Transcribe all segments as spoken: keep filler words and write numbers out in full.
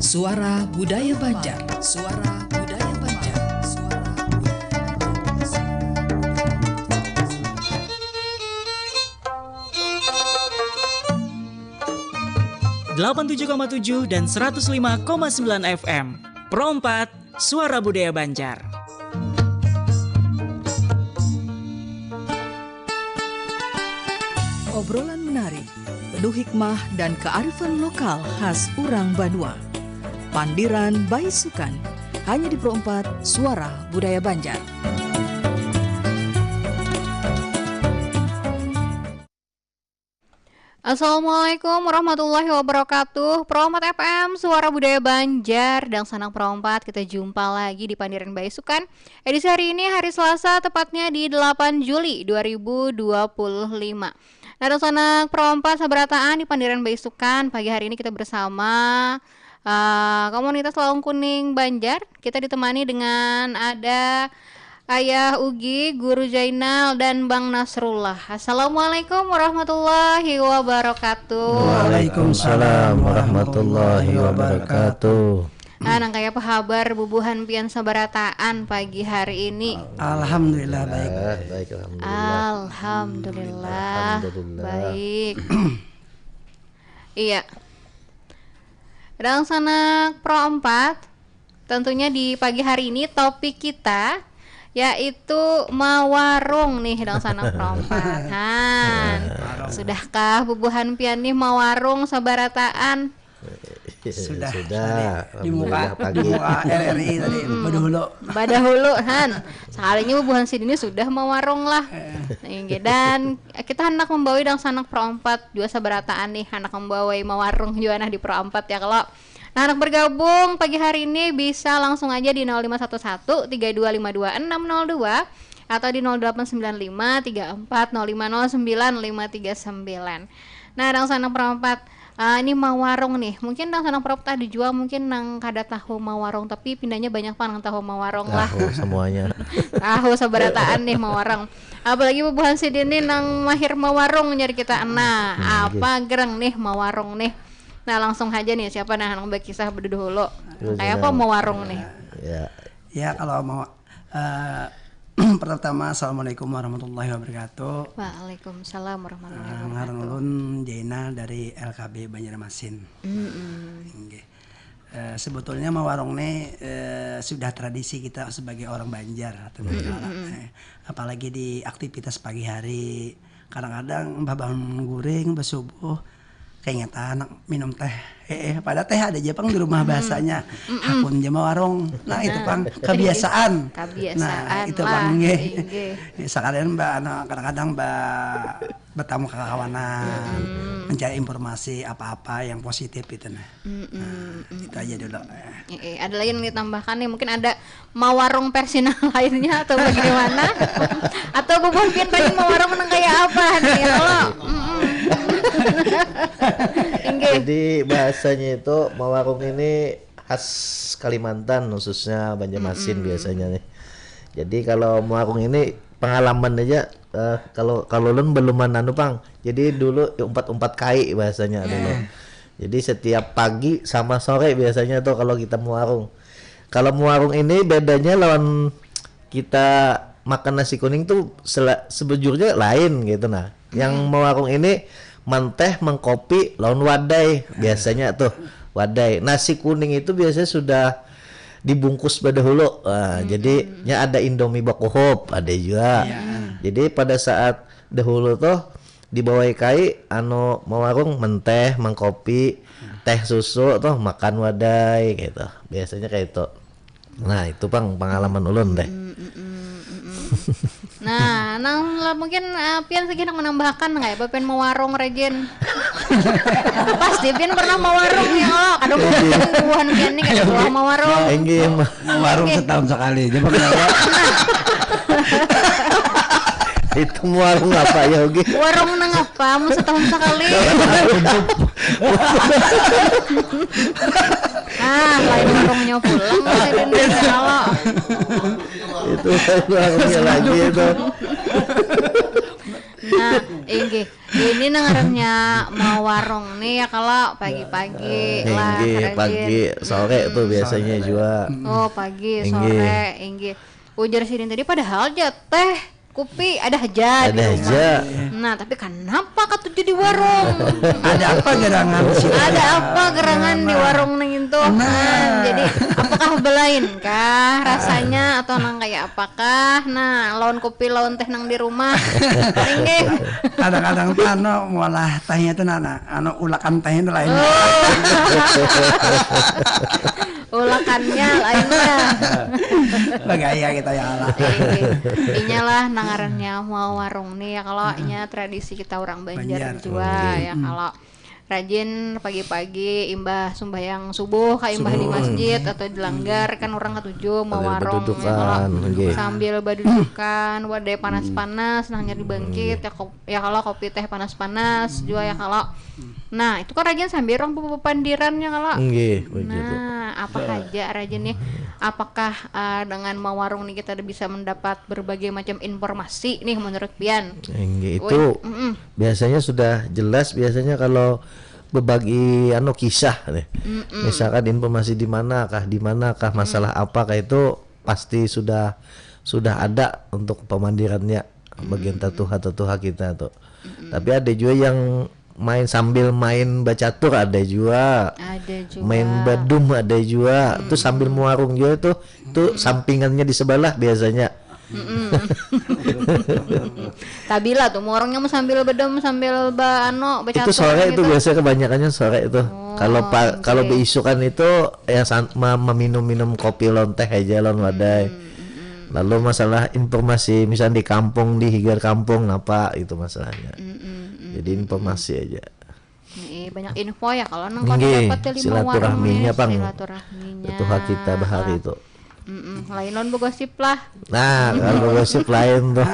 Suara Budaya Banjar. Suara Budaya Banjar. Suara Budaya Banjar. Delapan tujuh koma tujuh dan seratus lima koma sembilan F M. Pro empat, Suara Budaya Banjar. Obrolan menarik, penuh hikmah dan kearifan lokal khas urang banua. Pandiran Baisukan, hanya di Pro empat, Suara Budaya Banjar. Assalamualaikum warahmatullahi wabarakatuh. Pro empat F M, Suara Budaya Banjar, dangsanak Pro empat, kita jumpa lagi di Pandiran Baisukan, edisi hari ini, hari Selasa, tepatnya di delapan Juli dua ribu dua puluh lima. Nah, dangsanak Pro empat sabarataan, di Pandiran Baisukan pagi hari ini kita bersama, eh, komunitas Laung Kuning Banjar. Kita ditemani dengan ada Ayah Ugi, Guru Jainal, dan Bang Nasrullah. Assalamualaikum warahmatullahi wabarakatuh. Waalaikumsalam warahmatullahi wabarakatuh. Nah, nang kaya apa habar bubuhan pian sabarataan pagi hari ini? Alhamdulillah, baik. Ah, baik, alhamdulillah. Alhamdulillah. Alhamdulillah. Baik. Iya. Dangsanak Pro empat, tentunya di pagi hari ini topik kita yaitu mawarung nih, dangsanak Pro empat. Han, sudahkah bubuhan pian nih mawarung sabarataan? Sudah, sudah. Tadi di muka, alhamdulillah, di muka R R I tadi, mm-mm, badahulu. Badahulu, han. Sakalinya bubuhan sidin ni sudah mawarung lah. Eh. Inggih, dan kita handak mambawai dangsanak Pro empat jua sabarataan nih, handak mambawai mawarung jua nah di Pro empat ya, kalo. Nah, handak bergabung pagi hari ini bisa langsung aja di nol lima satu satu, tiga dua lima dua, enam nol dua atau di nol delapan sembilan lima, tiga empat nol lima nol sembilan lima tiga sembilan. Nah, dangsanak Pro empat, ah, ini mawarung nih. Mungkin dangsanak Pro empat ada jua mungkin nang kada tahu mawarung, tapi pindanya banyak pang nang tahu mawarung lah. Tahu semuanya. Tahu sabarataan nih mawarung. Apalagi bubuhan sidin nih nang mahir mawarung, jar kita. Nah, hmm, apa gerang nih mawarung nih? Nah, langsung haja nih, siapa nah nang bakisah badahulu? Kaya apa mawarung nih? Ya. Ya, kalau mau, eh, pertama-tama, assalamualaikum warahmatullahi wabarakatuh. Waalaikumsalam warahmatullahi wabarakatuh. Eh, ngaran ulun Jainal dari L K B Banjarmasin. Mm-mm. Inggih. Eh, sebetulnya mawarung ni, eh, sudah tradisi kita sebagai orang Banjar atau Banjar. Mm-mm. Eh, apalagi di aktivitas pagi hari, kadang-kadang bah bangun guring, bah subuh, kaingatan minum teh. Eh, eh, padahal teh ada aja pang di rumah, hmm, bahasanya. Mm-mm. Hakun ja mawarung. Nah, itu pang kebiasaan. Kebiasaan. Nah, itu lah, pang, nggih. Inggih. Sekalian, Mbak, anu, kadang-kadang, Mbak, bertamu kakawanan, mm-mm, mencari informasi apa-apa yang positif gitu, nah. Mm-mm. Nah, mm-mm, itu aja dulu. Eh, eh, ada lagi yang ditambahkan nih? Mungkin ada mawarung versi nang lainnya atau bagaimana? Atau bubuhan pian rajin mawarung nang kaya apa nih? Halo. Mm-mm. Inggih. Jadi bahasanya itu mawarung ini khas Kalimantan, khususnya Banjarmasin, mm-mm, biasanya nih. Jadi kalau mawarung ini pengalaman aja, eh, kalau, kalau ulun belum anu pang. Jadi dulu umpat-umpat kai bahasanya dulu. Hmm. Jadi setiap pagi sama sore biasanya tuh kalau kita mawarung. Kalau mawarung ini bedanya lawan kita makan nasi kuning tuh sela-, sebujurnya lain gitu, nah. Yang, hmm, mawarung ini manteh, mangkopi, lawan wadai biasanya tuh. Wadai. Nasi kuning itu biasanya sudah dibungkus badahulu. Nah, hmm, jadinya ada Indomie bakuhup, ada juga. Iya. Jadi pada saat dahulu tuh dibawai kai, anu, mawarung, menteh, mangkopi, teh susu tuh, makan wadai gitu. Biasanya kayak itu. Nah, itu pang pengalaman ulun deh. Mm, mm, mm, mm, mm. Nah, nang la-, mungkin, eh, pian sigi handak menambahkan nggak ya, pian mawarung rajin? Pasti pian pernah mawarung ya, oh, kada mungkin bubuhan pian nih kada pernah mawarung. Enggih, ma-, mawarung setahun sekali aja pernah ya. Itu mawarung apa ya, Ugi? Warung nang apa? Mun setahun sekali. Ah, lain warungnya pulang, saya dengar kalau. Itu lain warungnya lagi itu. Nah, inggih. Ini nang ngarannya mawarung nih ya, kalau pagi-pagi lah, Inggih, rajin. Pagi, sore tuh biasanya juga. Oh, pagi, Inggih. Sore, inggih. Ujar sidin tadi, padahal aja teh, kupi ada aja di Ada rumah. Aja. Nah, tapi kenapa katuju di warung? Ada apa gerangan sih? Ada apa gerangan di warung nang itu? Nah, jadi apakah belain kah rasanya atau nang kayak apakah? Nah, lawan kopi lawan teh nang di rumah. Inggih. Kadang-kadang tuh anu mualah tehnya tuh nana, anu ulakan tehnya tuh lain. Ulakannya lain lah. Bagaya kita ya Allah. Inggih. Inyalah nang ngarannya mau warung nih ya, kalau inya tradisi kita orang Banjar Banjar. Jua ya, kalau rajin pagi-pagi imbah sumbayang subuh ka imbah di masjid atau di langgar kan orang katuju mau Sambil warung ya, badudukan, kalau nggih. Sambil badudukan, wadai panas-panas, nang nyari bangkit ya, kop- ya kalau kopi teh panas-panas jua ya kalau. Nah, itu kan rajin sambil orang bepandiran ya kalau. Nggih, begitu. Nah, apa saja rajin nih? Apakah eh, dengan mawarung nih kita bisa mendapat berbagai macam informasi nih menurut pian? Inggih, Woi, itu mm-mm. Biasanya sudah jelas, biasanya kalau berbagi anu kisah nih. Misalkan informasi di mana kah, di mana kah, masalah apa kah, itu pasti sudah sudah ada untuk pemandirannya bagian tatuha-tatuha kita tuh. Tapi ada juga yang main sambil main bacatur ada juga. Ada juga. Main badum ada juga. Itu sambil muarung juga tuh. Itu sampingannya di sebelah biasanya. Tabila tuh, muarungnya mau sambil bedem sambil ba anu Itu bacatur sore itu gitu. Biasanya kebanyakannya sore itu. Oh, Kalau pa- oke. Kalau beisukan itu ya san- ma- meminum-minum kopi lawan teh aja lawan wadai. Lalu masalah informasi misalnya di kampung, di higa kampung napa itu masalahnya. Jadi informasi aja. Iya, banyak info ya kalau nang kada Nggih, dapat ya lima silaturahminya, warung nih, pang. Silaturahminya. Tatuha kita bahari itu. Mm-mm. Lain lawan begosip lah. Nah, kalau gosip lain tuh.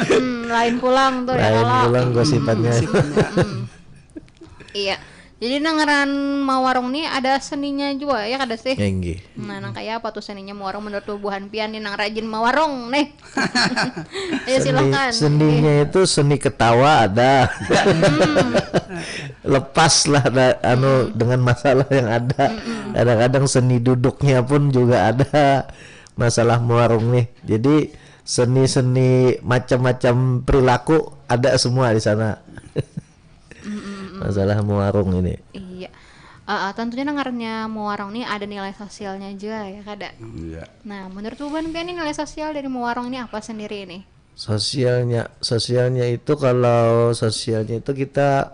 Hmm, lain pulang tuh ya Lain kalau. Pulang gosipannya. Iya. Jadi nang ngaran mawarung nih ada seninya juga ya kada sih? Inggih. Nah, nang kayak apa tuh seninya mawarung menurut bubuhan pian nih nang rajin mawarung nih? Ya Seni- silakan. Seninya itu seni ketawa ada. Lepas lah da- anu dengan masalah yang ada. Kadang-kadang seni duduknya pun juga ada masalah muarung nih. Jadi seni-seni macam-macam perilaku ada semua di sana. Masalah muarung ini. Iya. Eh, eh, tentunya nang ngarannya muarung nih ada nilai sosialnya juga ya kada. Iya. Nah, menurut bubuhan pian nih nilai sosial dari muarung ini apa sendiri ini? Sosialnya, sosialnya itu kalau sosialnya itu kita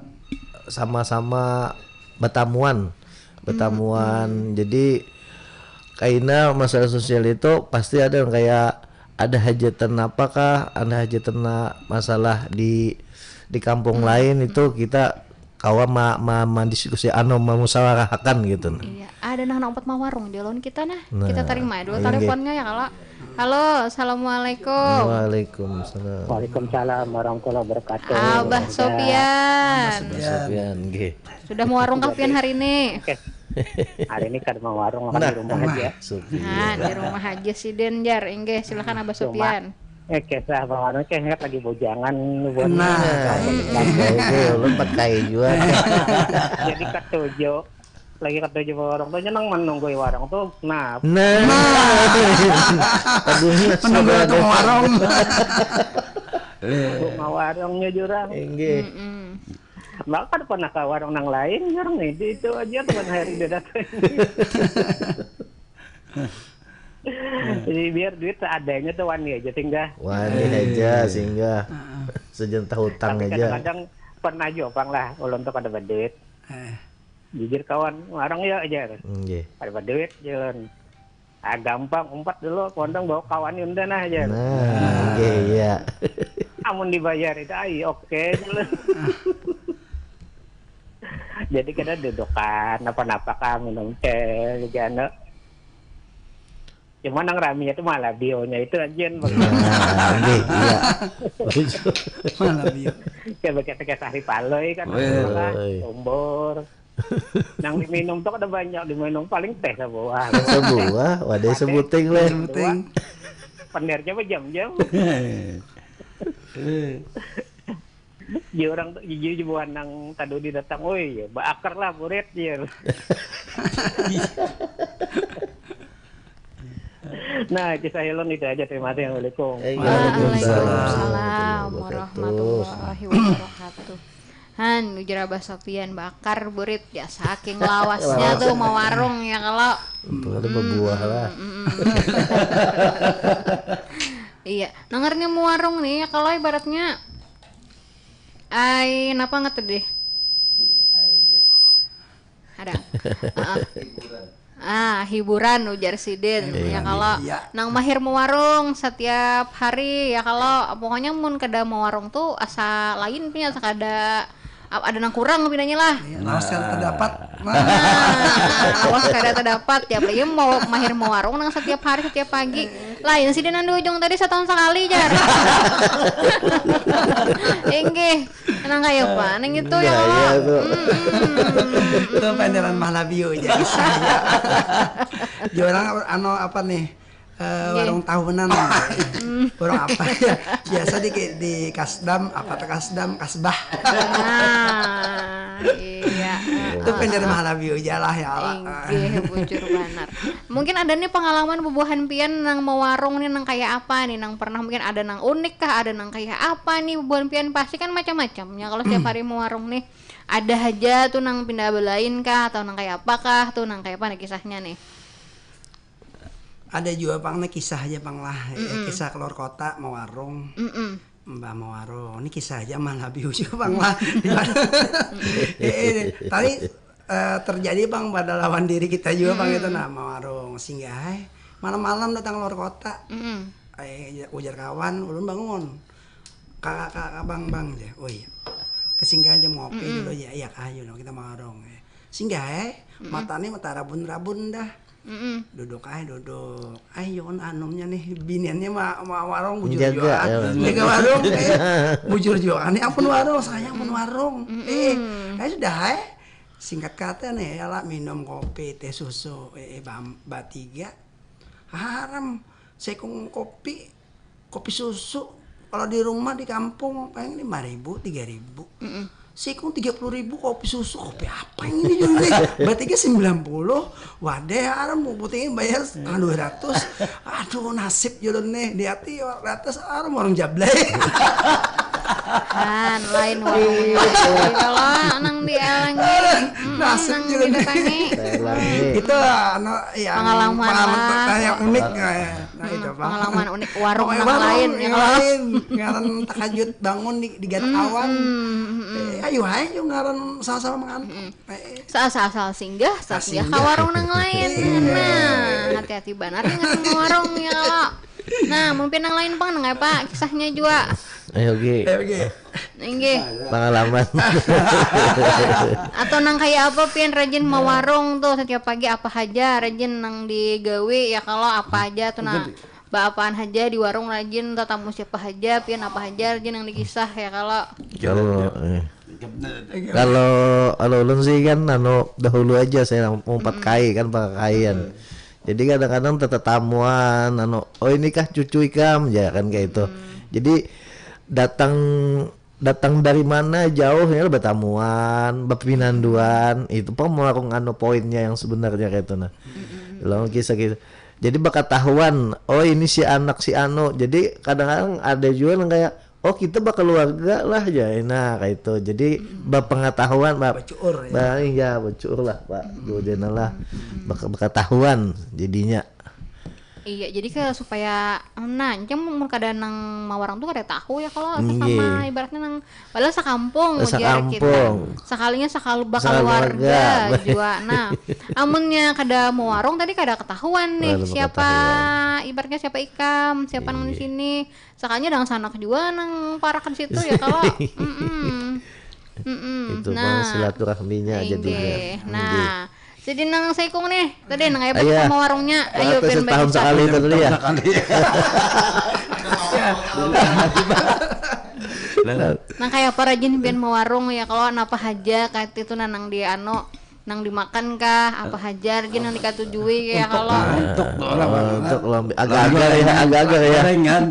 sama-sama betamuan, betamuan. Jadi kaina masalah sosial itu pasti ada yang kayak ada hajatan apakah, ada hajatan masalah di di kampung lain itu kita kawa ma, ma, mandiskusi anu mamusawarahakan gitu. Iya, ada nah nang umpat mawarung di lawan kita nah. Nah, Kita terima dulu iya, teleponnya ya kalau. Halo, assalamualaikum. Waalaikumsalam. Waalaikumsalam warahmatullahi wabarakatuh. Abah Sopian. Sopian, nggih. Sudah muarung kah pian hari ini? Hari ini kada mau warung, Nah, di rumah aja. Sopian. Nah, di rumah aja sidin jar. Inggih, silakan Abah Sopian. Eh, kisah bang Warung, kisah ingat lagi bujangan, buat Nah, Nah, oke, ulun pakai juga. Jadi katuju, lagi katuju bang Warung tuh nyenang menunggui warung tuh. Nah, Nah, aduhnya Menunggu sudah untuk ada. Warung. Bunga warungnya jurang. Inggih. Mm-mm. Maka kada pernah ke warung nang lain, jurang nih. Di itu aja teman hari dia datang. Jadi biar duit seadanya tuh wani aja singgah. Wani aja singgah. Sejen tahu utang Tapi aja. Kadang-kadang pernah juga pang lah, ulun tuh kada berduit. Eh, Jujur kawan, warung ya aja. Nggih. Kada berduit, jalan. Ah, gampang, umpat dulu, kondang bawa kawan unda nah aja. Nah, nggih iya. Amun dibayar itu, ai oke dulu. Jadi kita dudukan, apa-apa kah, minum teh, gitu, anu. Cuma nang raminya itu malah bionya itu aja. Nah, nggih iya. Malah biar. Kayak bekas-bekas hari paloi kan, Weh. apa, Oi. Umbur. Nang diminum tuh ada banyak diminum, paling teh sebuah. Sebuah, wadai sebuting leh. Penting. Pendernya berjam-jam. Ji orang tu, ji, ji buhan nang tadudi datang, "Oi, ya, baakar lah, burit," jar. Nah, kisah ulun itu aja. Terima kasih. Assalamualaikum. Eh, waalaikumsalam warahmatullahi wabarakatuh. Han, ujar Abah Sofian, "Baakar, burit." Ya, saking lawasnya tuh mawarung, ya, kalau. Untung ada babuah lah. Mm, mm, mm. Iya, nang ngarannya mawarung nih, ya, kalau ibaratnya, ai, napa ngerti deh? Ada. Heeh. Ah, hiburan, ujar sidin. Iya. Ya, kalau nang mahir mawarung setiap hari, ya, kalau pokoknya mun kada mawarung tuh asa lain punya, asa kada, a-, ada nang kurang pinanya lah. Iya, lawas kada terdapat. Nah, lawas kada terdapat, ya, apalagi mau mahir mawarung nang setiap hari, setiap pagi. Lain sidin nang di ujung tadi, satahun sakali, jar. Inggih. Nang kaya apa? Nang itu ya, iya, kalau. Tuh. Mm, mm, mm, mm, mm. Tuh panderan Mahlabiu aja kisahnya. Dia orang, anu, apa nih? Eh, warung tahunan. Warung apa ya? Biasa di, di Kasdam, apa tuh Kasdam? Kasbah. Nah, iya. Itu panderan Mahlabiu aja lah ya, Allah. Inggih, bujur banar. Mungkin ada nih pengalaman bubuhan pian nang mawarung nih, nang kaya apa nih, nang pernah mungkin ada nang unik kah, ada nang kaya apa nih bubuhan pian, pasti kan macam-macamnya kalau setiap hari mawarung nih. Ada haja tuh nang pindah belain kah, atau nang kaya apa kah tuh, nang kaya apa nih kisahnya nih? Ada jua pang nih kisah aja pang lah, ya, mm-mm, kisah keluar kota mawarung. Mm-mm. Mbah mawarung, ini kisah aja mah lebih ujung pang lah. Eh, eh, tapi eh, terjadi pang pada lawan diri kita juga pang itu, nah, mawarung singgah ai, malam-malam datang keluar kota. Mm-mm. Eh, ujar kawan, ulun bangun, "Kak, kak, kak, bang, bang," jar. "Oh iya, kita singgah aja ngopi dulu ya." "Iya, ayo dong, kita mawarung." Singgah ai, mata nih mata rabun-rabun dah. Mm-mm. Duduk ai, duduk ai, yon anumnya nih, biniannya ma, ma warung bujur juga, jaga warung, eh, bujur juga nih, ampun warung, saya ampun warung. Eh, eh, sudah ai, singkat kata nih, ya lah, minum kopi, teh susu, eh, eh, bam, batiga. Haram, sekung kopi, kopi susu, kalau di rumah di kampung paling lima ribu, tiga ribu. Mm-mm. Sikung tiga puluh ribu kopi susu, kopi apa ini, Jun, nih? Berarti kan sembilan puluh, wadah, haram, putihnya bayar setengah dua ratus. Aduh, nasib, Jun, nih, di hati ratus, haram, orang jablay. Kan, lain warung. Iya. Kalau nang dialangi, mm, nasib nang juga nih. Didatangi. Itu, anu, ya, pengalaman, pengalaman lah. Yang unik, ya. Nah, itu apa? Pengalaman unik warung nang lain, ya, yang lain. Ngaran takajut bangun di, di gat awan. Eh, ayo aja ngaran sama-sama mangan. Eh, eh. Sa-, sa-, asal singgah, asal singgah ka warung nang lain. Nah, hati-hati banar nih ngaran warung, ya, kalau. Nah, mungkin nang lain pang, nang apa kisahnya jua? Ayo, Gi. Ayo, Gi. Inggih. Pengalaman. Atau nang kaya apa pian rajin mawarung tuh setiap pagi, apa haja rajin nang digawi, ya, kalau apa haja tuh, nah, baapaan haja di warung rajin, tatamu siapa haja, pian apa haja rajin nang dikisah, ya, kalau. Kalau, eh. Kalau, kalau ulun sih kan, anu, dahulu aja saya umpat kai kan, pakai kaian. Jadi kadang-kadang tetetamuan, anu, "Oh, inikah cucu ikam?" Ya kan, kayak itu. Jadi datang, datang dari mana jauhnya, batamuan, bapinanduan, itu pang warung, anu, poinnya yang sebenarnya kayak itu, nah. Lawan kisah gitu. Jadi bakatahuan, "Oh, ini si anak si anu." Jadi kadang-kadang ada juga yang kayak, "Oh, kita bakaluarga lah," jar, nah, kayak itu. Jadi bapengetahuan, ba-, bacuur, ya. Ba-, iya, bacuur lah, Pak. Dua dena lah. Baka-, bakatahuan jadinya. Iya, jadi kayak supaya, nah, cuma mun kada nang mawarang tuh kada tahu ya kalau sesama, ibaratnya nang, padahal sakampung, ujar kita. Sakampung. Sekalinya sakal-, bakaluarga jua. Nah, amunnya kada mawarung tadi kada ketahuan nih siapa, ibaratnya siapa ikam, siapa nang di sini. Sakalinya dangsanak jua nang parak di situ ya kalau. Mm-mm. Mm-mm. Itu pang silaturahminya jadinya. Nah, jadi nang saikung nih, tadi nang hebat sama warungnya. Ayo, pian setahun sekali itu tadi ya. Nang kayak apa rajin pian mawarung ya kalau napa haja kayak itu, nah, nang di anu. Nang dimakan kah, apa haja gin nang dikatujui ya kalau. Untuk tu lah, Oh, untuk lombi agak-agak ya, agak-agak ya. Gorengan.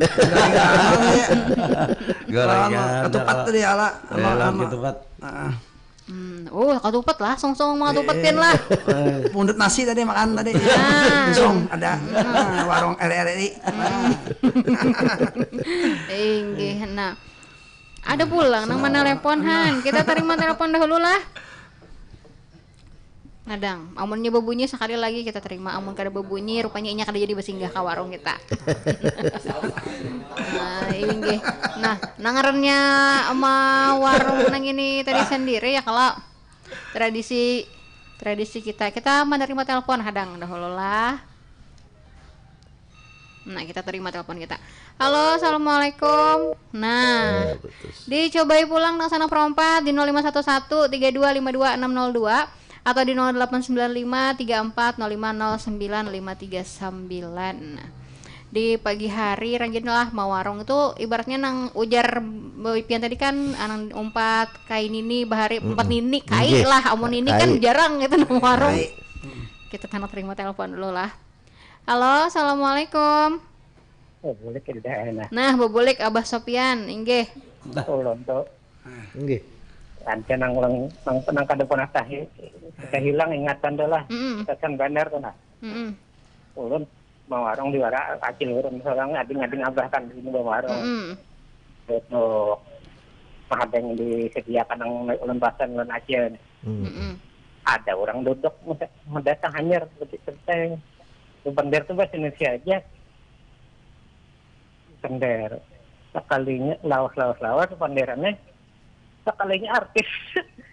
Gorengan. Ketupat tadi ala. Ya, Ama- lah, ama- ketupat. Ah. Hmm. Oh, ketupat lah, song-song mau ketupat pian lah. Pundut nasi tadi makan tadi. Nah. Song ada. Ah, warung R R I. Inggih, nah. Ada pulang nang mana telepon han. Kita terima telepon dahulu lah. Nadang, amunnya berbunyi sekali lagi kita terima. Amun kada berbunyi, rupanya inya kada jadi bersinggah ke warung kita. Nah, inggih. Nah, nang ngarannya ama warung nang ini tadi sendiri ya kalau tradisi tradisi kita. Kita menerima telepon hadang dahulu lah. Nah, kita terima telepon kita. Halo, assalamualaikum. Nah, Ya, betul. dicobai pulang nang sana perompat di nol lima satu satu tiga dua lima dua enam nol dua atau di nol delapan sembilan lima tiga empat nol lima nol sembilan lima tiga sembilan. Di pagi hari rajin lah mawarung itu ibaratnya nang ujar pian tadi kan anang umpat kai nini bahari umpat nini kai Nggih. Lah amun nini kan Kai. Jarang gitu nang warung. Kai. Kita tanah terima telepon dulu lah. Halo, assalamualaikum. Oh, boleh tidak enak. Nah, bebulik Abah Sopian, inggih. Ulun tuh Nggih. Lanca nang ulang nang nang kada pernah tahi kahilang ingatan tuh lah. Mm-mm. Pesan bandar tuh nah. Mm-mm. Ulun mawarung di wara acil ulun seorang ading-ading abah kan ini mawarung. Mm-mm. Itu mahadeng disediakan nang ulun pasan ulun acil. Hmm. Mm-mm. Ada orang duduk meda- mendatang hanyar begitu teh. Bandar tuh bahasa Indonesia aja. Bandar. Sekalinya lawas-lawas lawas panderannya. Sekalinya artis.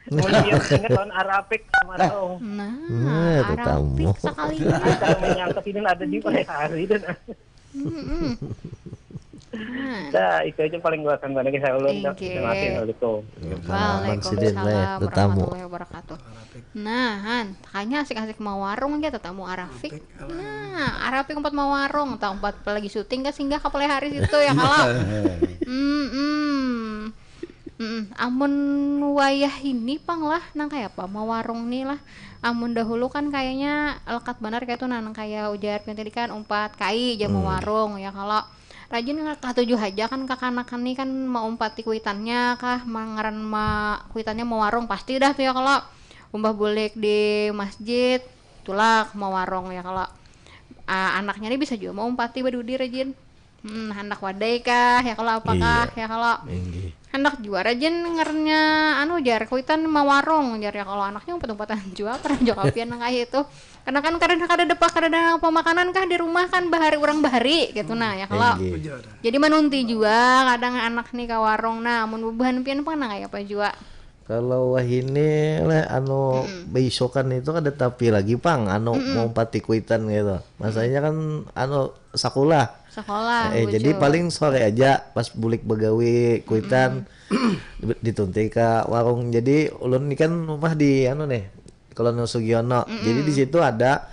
Mulai ingat lawan Arapik sama tahu. Nah, Nah, Arapik tetamu. Sekali. Kalau menyangkut ini ada di mana hari dan Mm-mm. Nah, Nah, itu aja paling gua akan balik saya ulun. Inggih. Terima kasih. Assalamualaikum. Aman sidin, leh, Waalaikumsalam tetamu. Warahmatullahi wabarakatuh. Nah, han, tanya asik-asik mawarung aja tetamu Arafik. Nah, Arafik empat mawarung, tau empat lagi syuting kan singgah ke Pelihari situ ya kalau. Hmm, hmm. Mm-mm. Amun wayah ini pang lah, nang kaya apa mawarung nih lah. Amun dahulu kan kayaknya lekat banar kaya itu nah, nang kaya ujar pian tadi kan umpat kai ja mawarung ya kalau. Rajin nang katuju haja kan kakanakan nih kan maumpati kuitannya kah, mangaran ma kuitannya mawarung pasti dah tuh ya kalau. Umbah bulik di masjid, tulak mawarung ya kalau. Ah, anaknya nih bisa juga maumpati badudi rajin. Hmm, handak wadai kah ya kalau apakah Iya. Ya kalau. Inggih. Handak jua rajin ngarannya anu jar kuitan mawarung jar ya kalau anaknya umpat-umpatan jua pernah jua kapian nang kaya itu. Karena kan kada kada dapat kada ada pemakanan kah di rumah kan bahari orang bahari gitu nah ya kalau. Inggih. Bujur. Jadi manunti jua kadang anak nih ke warung nah amun bubuhan pian pang nang kaya apa jua. Kalau wahini leh anu beisokan itu kada tapi lagi pang anu mau pati kuitan gitu. Masanya kan anu sekolah. Sekolah. Eh, jadi paling sore aja pas bulik begawi kuitan ditunti ke warung. Jadi ulun ni kan rumah di anu nih, Kolonel Sugiono. Jadi di situ ada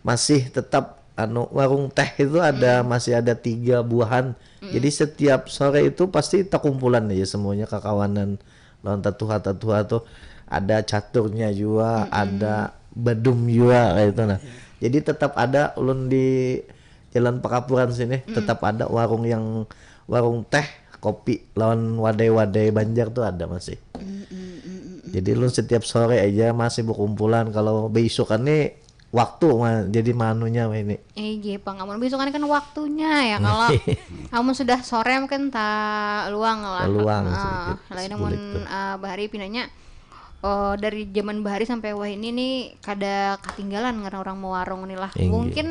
masih tetap anu warung teh itu ada masih ada tiga buahan. Jadi setiap sore itu pasti takumpulan aja semuanya kakawanan lawan tatuha-tatuha tuh ada caturnya juga, ada badum juga kayak itu nah. Jadi tetap ada ulun di Jalan Pakapuran sini tetap ada warung yang warung teh, kopi lawan wadai-wadai Banjar tuh ada masih. Jadi ulun setiap sore aja masih berkumpulan kalau beisukan nih waktu mah jadi manunya mah ini. Eh, iya, pang amun besok kan, kan waktunya ya kalau amun sudah sore mungkin tak luang lah. Luang Ah, sedikit, lain sebulik amun tuh. Ah, bahari pinanya oh, dari zaman bahari sampai wah ini nih kada ketinggalan karena orang mewarung nih lah. Inggih. Mungkin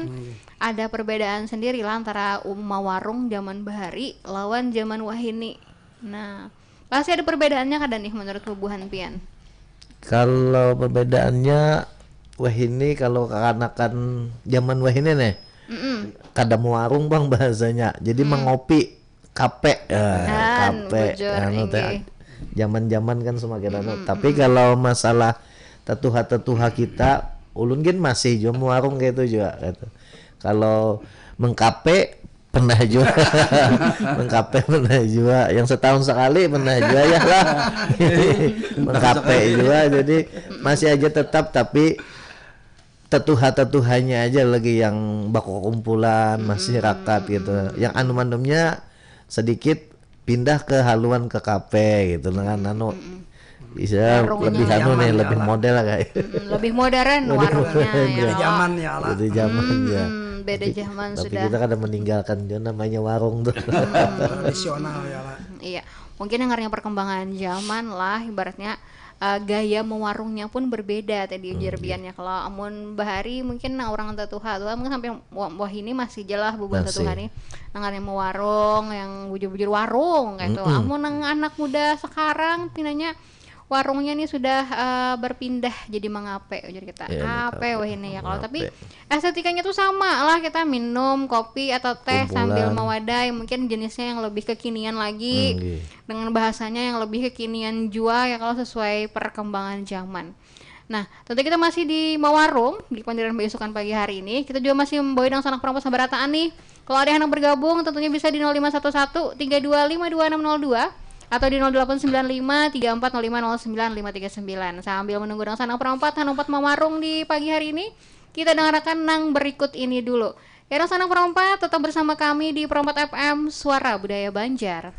ada perbedaan sendiri lah antara um, mewarung zaman bahari lawan zaman wah ini. Nah, pasti ada perbedaannya kada nih menurut bubuhan pian? Kalau perbedaannya wah ini kalau kekanakan zaman wah ini nih Mm-mm. kada mewarung bang bahasanya. Jadi mengopi kape ya, Kan, kape bujur, anu teh inggih. zaman-zaman kan semakin anu. Tapi kalau masalah tetuha-tetuha kita ulun gin masih juga mewarung kayak itu juga gitu. Kalau mengkape Pernah jua. Mengkape pernah jua. Yang setahun sekali pernah jua ya lah. Mengkape jua. Jadi masih aja tetap, tapi tetuha-tetuhanya aja lagi yang baku kumpulan, masih rakat gitu. Yang anum-anumnya sedikit pindah ke haluan ke kafe gitu dengan anu, bisa lebih anu nih, lebih model kayak. Lebih modern warungnya ya. Zaman ya lah. Jadi zaman ya. Hmm, beda zaman sudah. Tapi kita kada meninggalkan juga namanya warung tuh. Tradisional ya lah. Iya. Mungkin yang namanya perkembangan zaman lah, ibaratnya uh, gaya mewarungnya pun berbeda tadi ujar Bian ya. Kalau amun bahari mungkin nah orang tuha tuh mungkin sampai wah ini masih jelas bubuhan tuha nih, nang yang mewarung, yang bujur-bujur warung kayak itu. Amun nang anak muda sekarang pinanya warungnya nih sudah uh, berpindah jadi mengape ujar kita. Ya, ape wah ini ya kalau tapi estetikanya tuh sama lah kita minum kopi atau teh sambil mewadai, mungkin jenisnya yang lebih kekinian lagi. Hmm, iya. Dengan bahasanya yang lebih kekinian jua ya kalau sesuai perkembangan zaman. Nah, tentu kita masih di Mawarung di Pandiran Baisukan pagi hari ini. Kita juga masih membawa dangsanak perompat sabarataan nih. Kalau ada yang bergabung tentunya bisa di nol lima satu satu tiga dua lima dua enam nol dua atau di nol delapan sembilan lima tiga empat nol lima nol sembilan lima tiga sembilan. Sambil menunggu dangsanak perompat hanumpat Mawarung di pagi hari ini, kita dengarkan nang berikut ini dulu. Ya, dangsanak perompat tetap bersama kami di Perompat F M Suara Budaya Banjar.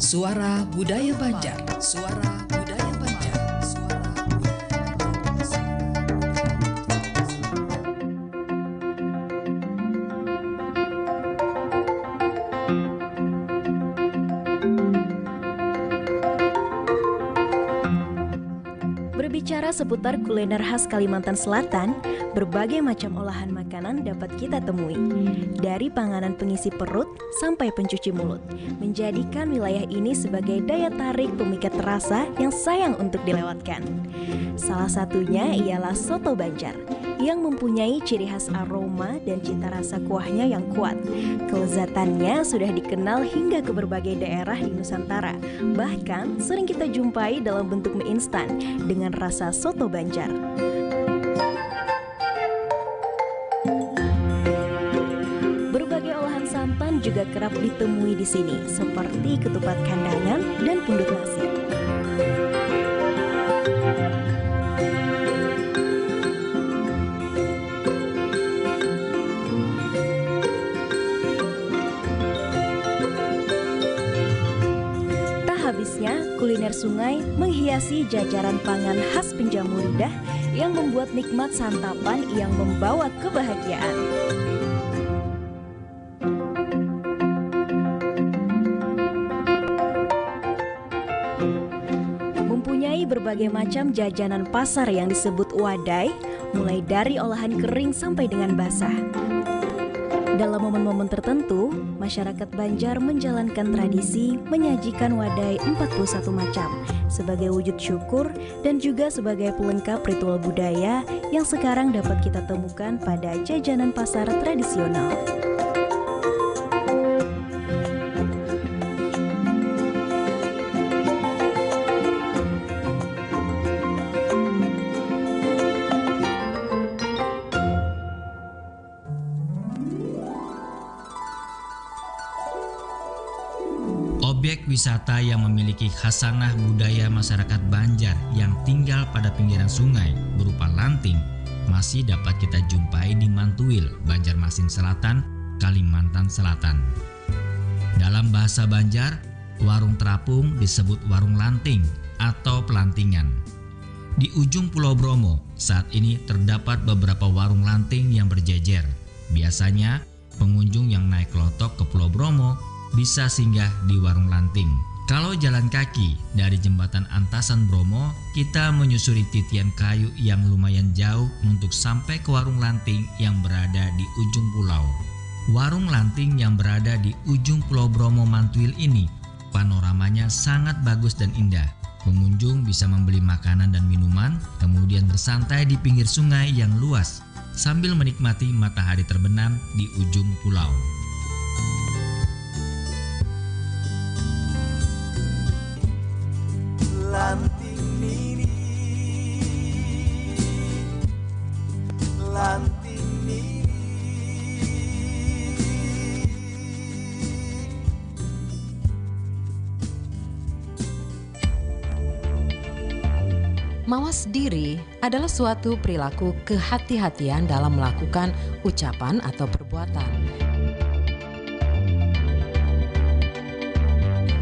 Suara Budaya Banjar. Suara Budaya Banjar. Suara Budaya Banjar. Berbicara seputar kuliner khas Kalimantan Selatan, berbagai macam olahan makanan dapat kita temui. Dari panganan pengisi perut sampai pencuci mulut, menjadikan wilayah ini sebagai daya tarik pemikat rasa yang sayang untuk dilewatkan. Salah satunya ialah soto Banjar yang mempunyai ciri khas aroma dan cita rasa kuahnya yang kuat. Kelezatannya sudah dikenal hingga ke berbagai daerah di Nusantara. Bahkan sering kita jumpai dalam bentuk mie instan dengan rasa soto Banjar. Berbagai olahan santan juga kerap ditemui di sini, seperti ketupat kandangan dan pundut nasi. Kuliner sungai menghiasi jajaran pangan khas penjamu lidah yang membuat nikmat santapan yang membawa kebahagiaan. Mempunyai berbagai macam jajanan pasar yang disebut wadai, mulai dari olahan kering sampai dengan basah. Dalam momen-momen tertentu, masyarakat Banjar menjalankan tradisi menyajikan wadai empat puluh satu macam sebagai wujud syukur dan juga sebagai pelengkap ritual budaya yang sekarang dapat kita temukan pada jajanan pasar tradisional. Objek wisata yang memiliki khasanah budaya masyarakat Banjar yang tinggal pada pinggiran sungai berupa lanting masih dapat kita jumpai di Mantuil, Banjarmasin Selatan, Kalimantan Selatan. Dalam bahasa Banjar, warung terapung disebut warung lanting atau pelantingan. Di ujung Pulau Bromo, saat ini terdapat beberapa warung lanting yang berjejer. Biasanya, pengunjung yang naik kelotok ke Pulau Bromo bisa singgah di warung lanting. Kalau jalan kaki dari jembatan Antasan Bromo, kita menyusuri titian kayu yang lumayan jauh untuk sampai ke warung lanting yang berada di ujung pulau. Warung lanting yang berada di ujung Pulau Bromo Mantuil ini panoramanya sangat bagus dan indah. Pengunjung bisa membeli makanan dan minuman, kemudian bersantai di pinggir sungai yang luas sambil menikmati matahari terbenam di ujung pulau. Mawas diri adalah suatu perilaku kehati-hatian dalam melakukan ucapan atau perbuatan.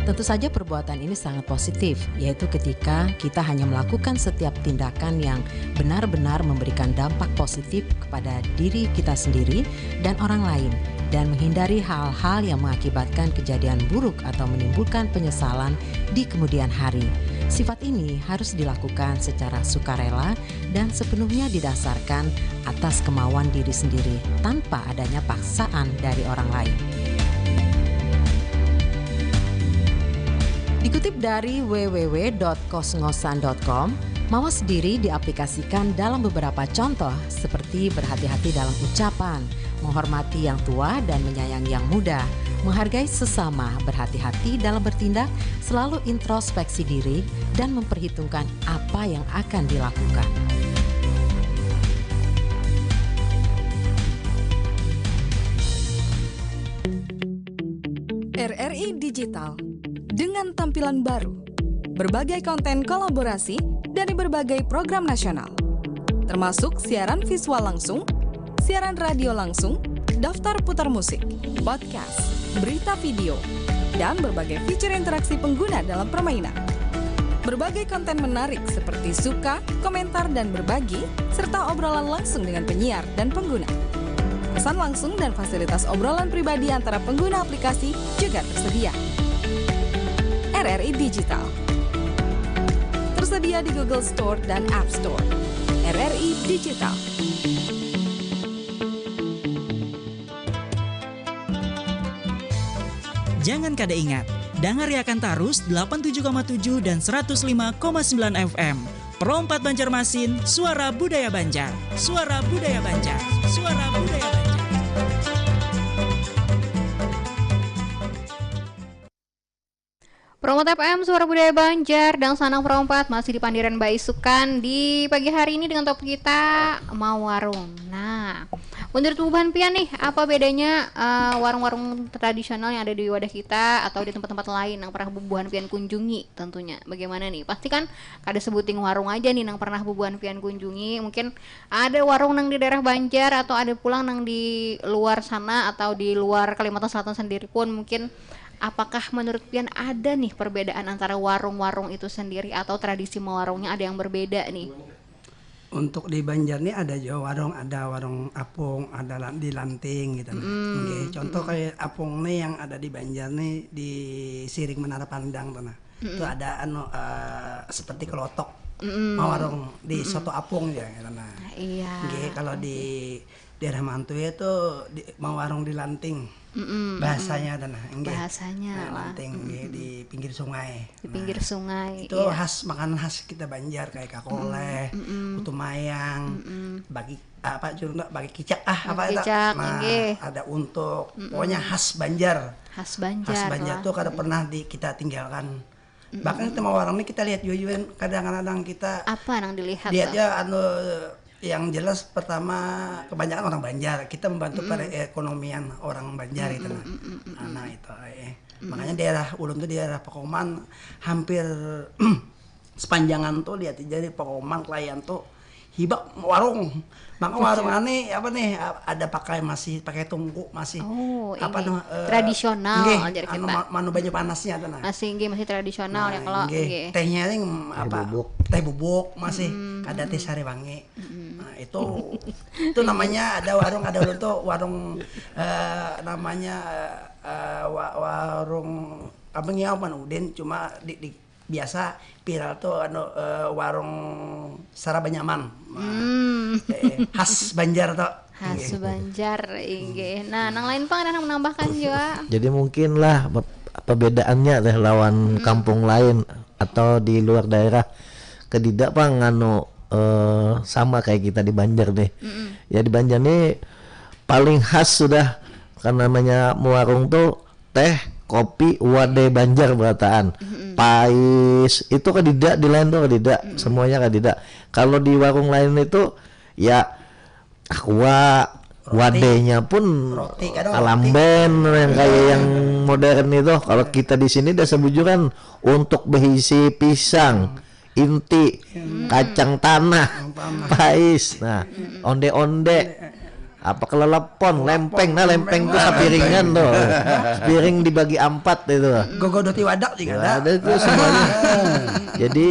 Tentu saja perbuatan ini sangat positif, yaitu ketika kita hanya melakukan setiap tindakan yang benar-benar memberikan dampak positif kepada diri kita sendiri dan orang lain, dan menghindari hal-hal yang mengakibatkan kejadian buruk atau menimbulkan penyesalan di kemudian hari. Sifat ini harus dilakukan secara sukarela dan sepenuhnya didasarkan atas kemauan diri sendiri tanpa adanya paksaan dari orang lain. Dikutip dari w w w dot kosngosan dot com, mawas diri diaplikasikan dalam beberapa contoh seperti berhati-hati dalam ucapan, menghormati yang tua dan menyayangi yang muda, menghargai sesama, berhati-hati dalam bertindak, selalu introspeksi diri, dan memperhitungkan apa yang akan dilakukan. R R I Digital, dengan tampilan baru, berbagai konten kolaborasi dari berbagai program nasional, termasuk siaran visual langsung, siaran radio langsung, daftar putar musik, podcast, berita video, dan berbagai fitur interaksi pengguna dalam permainan. Berbagai konten menarik seperti suka, komentar, dan berbagi, serta obrolan langsung dengan penyiar dan pengguna. Pesan langsung dan fasilitas obrolan pribadi antara pengguna aplikasi juga tersedia. R R I Digital tersedia di Google Store dan App Store. R R I Digital. Jangan kada ingat, dangariakan tarus delapan tujuh koma tujuh dan seratus lima koma sembilan F M. Pro empat Banjarmasin, suara budaya Banjar. Suara budaya Banjar. Suara budaya Banjar. Pro empat F M, suara budaya Banjar, dan Sanang Pro empat masih di pandiran baisukan di pagi hari ini dengan topik kita mawarung. Nah, menurut bubuhan pian nih, apa bedanya, eh, warung-warung tradisional yang ada di wadah kita atau di tempat-tempat lain yang pernah bubuhan pian kunjungi tentunya? Bagaimana nih? Pasti kan kada sebuting warung aja nih yang pernah bubuhan pian kunjungi. Mungkin ada warung nang di daerah Banjar atau ada pulang nang di luar sana atau di luar Kalimantan Selatan sendiri pun mungkin. Apakah menurut pian ada nih perbedaan antara warung-warung itu sendiri atau tradisi mewarungnya ada yang berbeda nih? Untuk di Banjar nih ada jua warung, ada warung apung, ada la-, di Lanting gitu nah. Mm-mm. Nggih, contoh Mm-mm. kayak apung nih yang ada di Banjar nih di Siring Menara Pandang tuh nah. Mm-mm. Itu ada anu, eh, seperti kelotok. Mm-mm. Mawarung di Mm-mm. soto apung ya gitu nah. Iya. Nggih, kalau di Oke. daerah Mantue tuh di, mawarung di Lanting. Mm-mm, Bahasanya mm-mm. tanah, enggih. Bahasanya Nah, lah. Lanting, enggih, Mm-mm. di pinggir sungai. Di pinggir Nah, sungai, itu iya. khas, makanan khas kita Banjar, kayak Mm-mm, kakoleh, mm-mm. putu mayang, Mm-mm. bagi, apa, curunda, bagi kicak, ah, Bagi apa itu? kicak, Nah, enggih. ada untuk, Mm-mm. pokoknya khas Banjar. Khas Banjar Khas Banjar lah. tuh kada Mm-mm. pernah di, kita tinggalkan. Mm-mm. Bahkan kita mau warung ini kita lihat juga, kadang-kadang kita Apa nang dilihat lihat tuh? ya, anu, yang jelas pertama kebanyakan orang Banjar, kita membantu Mm-mm. perekonomian orang Banjar itu Mm-mm, nah. mm-mm, mm-mm. Nah, itu, eh. Mm-mm. Makanya daerah ulun tuh daerah Pakoman hampir sepanjangan tuh lihat aja di Pakoman kelayan tuh hibak warung. Maka Betul. warung aneh apa nih, a-, ada pakai masih pakai tungku masih Oh, apa ini. tuh, eh, Tradisional, nggih, jar anu kita. ma-, manu banyu panasnya tuh nah. Masih nggih, masih tradisional ya Nah, kalau nggih. nggih. Tehnya ini Teh apa? bubuk. Teh bubuk masih Mm-mm, ada teh mm-mm. sari wangi. Mm-mm. Nah, itu itu namanya ada warung, ada ulun tuh warung, eh, namanya, eh, wa-, warung apa ngiau pan Udin, cuma di, di biasa viral tuh anu, eh, warung Saraba Nyaman. Nah, Hmm. eh, khas Banjar tuh. Khas Nggih. Banjar, inggih. Nah, nang lain pang ada nang menambahkan juga. Jadi mungkin lah pe-, perbedaannya teh lawan Mm-mm. kampung lain atau di luar daerah. Kedida pang anu, eh, sama kayak kita di Banjar nih. Mm-mm. Ya di Banjar nih paling khas sudah kan namanya muarung tuh teh, kopi, wadai Banjar berataan. Mm-mm. Pais, itu kadida, di lain tuh kadida. Mm-mm. Semuanya kadida. Kalau di warung lain itu ya Aqua, wadenya pun Roti, kadang kalamben yang kayak yang modern itu. Kalau kita di sini dah sebujuran untuk berisi pisang, inti, kacang tanah, pais, nah, onde-onde, apa, kelelepon, lempeng, nah, lempeng tuh sapiringan tuh, piring dibagi empat itu. Gogodoti wadak juga ada. Ada itu semuanya. Jadi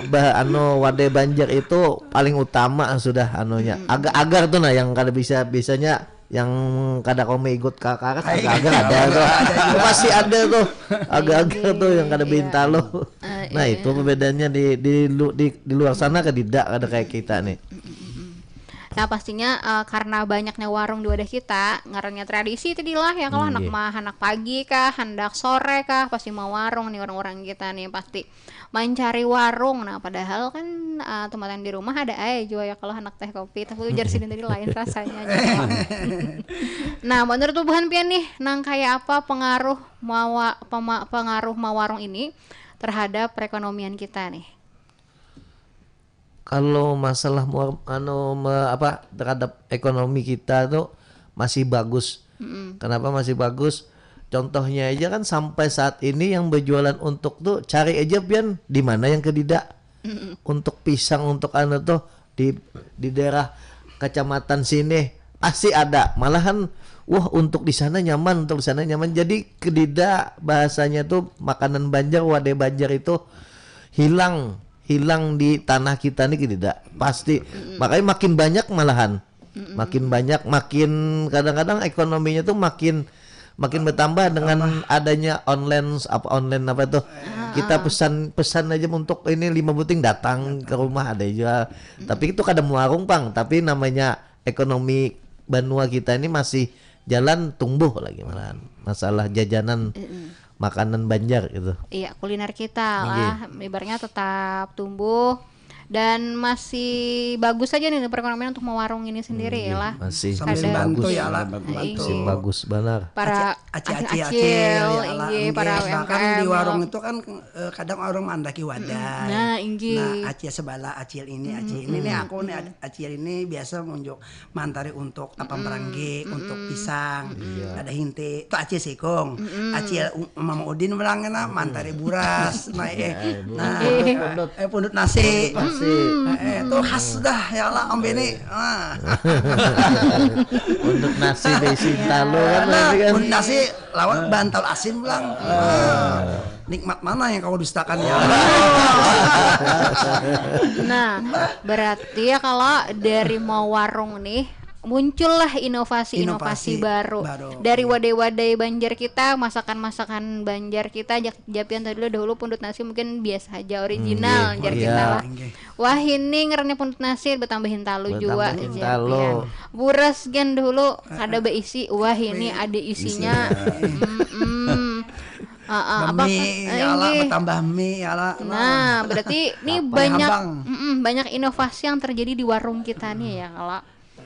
bah anu, wadai Banjar itu paling utama sudah anunya. Agar-agar tuh, nah, yang kada bisa, biasanya yang kada kau ikut kakaras, agar-agar ada tuh. Itu pasti ada tuh. Agar-agar tuh yang kada bintalo. Eh, Nah, itu perbedaannya di di lu- di, di luar sana kadida, kada kayak kita nih. Nah, pastinya eh, karena banyaknya warung di wadah kita, ngarannya tradisi tadi lah ya, kalau anak mah anak pagi kah, handak sore kah, pasti mau warung nih orang-orang kita nih, pasti mencari warung. Nah, padahal kan eh, tempat yang di rumah ada aja juga ya, kalau anak teh kopi, tapi ujar sidin tadi lain rasanya gitu. Nah, menurut bubuhan pian nih, nang kayak apa pengaruh mawa pema- pengaruh mawarung ini terhadap perekonomian kita nih? Kalau masalah muar- anu me- apa, terhadap ekonomi kita tuh masih bagus. Kenapa masih bagus? Contohnya aja kan, sampai saat ini yang berjualan untuk tuh, cari aja pian di mana yang kedida. Untuk pisang, untuk anu tuh, di di daerah kecamatan sini pasti ada. Malahan, wah, untuk di sana nyaman, untuk di sana nyaman. Jadi kedida bahasanya tuh makanan Banjar, wadai Banjar itu hilang, hilang di tanah kita nih kedida. Pasti. Makanya makin banyak malahan. Makin banyak, makin, kadang-kadang ekonominya tuh makin makin bertambah dengan adanya online, apa, online apa tuh, kita pesan pesan aja untuk ini lima buting datang ke rumah, ada jual. Tapi itu kada muarung pang, tapi namanya ekonomi banua kita ini masih jalan tumbuh lagi malahan, masalah jajanan, makanan Banjar gitu. Iya, kuliner kita lah, ibaratnya tetap tumbuh dan masih bagus aja nih perekonomian untuk mewarung ini sendiri ya lah. Masih Sambil masih bantu bagus. Ya lah. Iya. Masih bagus benar. Para Aci- aci- acil-acil, acil, ya lah, inggih, inggih. para Bahkan U M K M di warung lah. Itu kan eh, kadang orang mandaki wadah. Nah, inggih. Nah, acil sebelah, acil ini, acil ini nih, aku nih ad- acil ini biasa ngunjuk mantari untuk tapam peranggi, untuk pisang, ada hinte. Itu acil sikung. Acil U- Mama Udin bilangnya nah mantari buras. Nah, eh, nah, Pundut. eh pundut nasi. Nasi. Eh, itu khas dah ya lah Om Beni. Ah. Untuk nasi di Sintalo kan, Nah, tadi kan. pundut nasi lawan bantal asin bilang. Ah. Nikmat mana yang kau dustakan ya? Nah, berarti ya kalau dari mau warung nih muncullah inovasi-inovasi Inovasi baru. Baru. Dari wadai-wadai Banjar kita, masakan-masakan Banjar kita, jak- japian tadi lo dahulu pundut nasi mungkin biasa aja, original, Nggih, jar iya. Kita lah. Nggih. Wah, ini ngarannya pundut nasi bertambah hintalo jua, Bertambah jar hintalo. Pian. Buras gen dahulu kada berisi, wah ini ada isinya. Mm-mm. Ah, ah, apa Mie, kan? Eh, ya lah, inggih. Bertambah mie, ya lah. Nah, berarti ini Apa banyak habang? Mm-mm, banyak inovasi yang terjadi di warung kita nih ya kalau.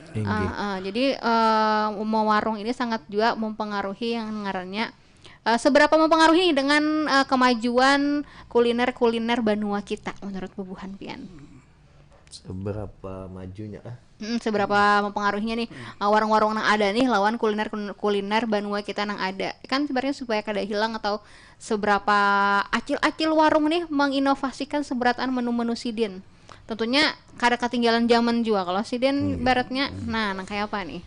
Inggih. Ah, ah, jadi eh, mau warung ini sangat juga mempengaruhi yang ngarannya eh, seberapa mempengaruhi nih dengan eh, kemajuan kuliner-kuliner banua kita menurut bubuhan pian. Seberapa majunya kah? Mm, seberapa mempengaruhinya nih eh, warung-warung yang ada nih lawan kuliner kuliner banua kita yang ada, kan sebenarnya supaya kada hilang atau seberapa acil-acil warung nih menginovasikan seberataan menu-menu sidin. Tentunya kada ketinggalan zaman juga kalau sidin baratnya. Nah, nang kayak apa nih?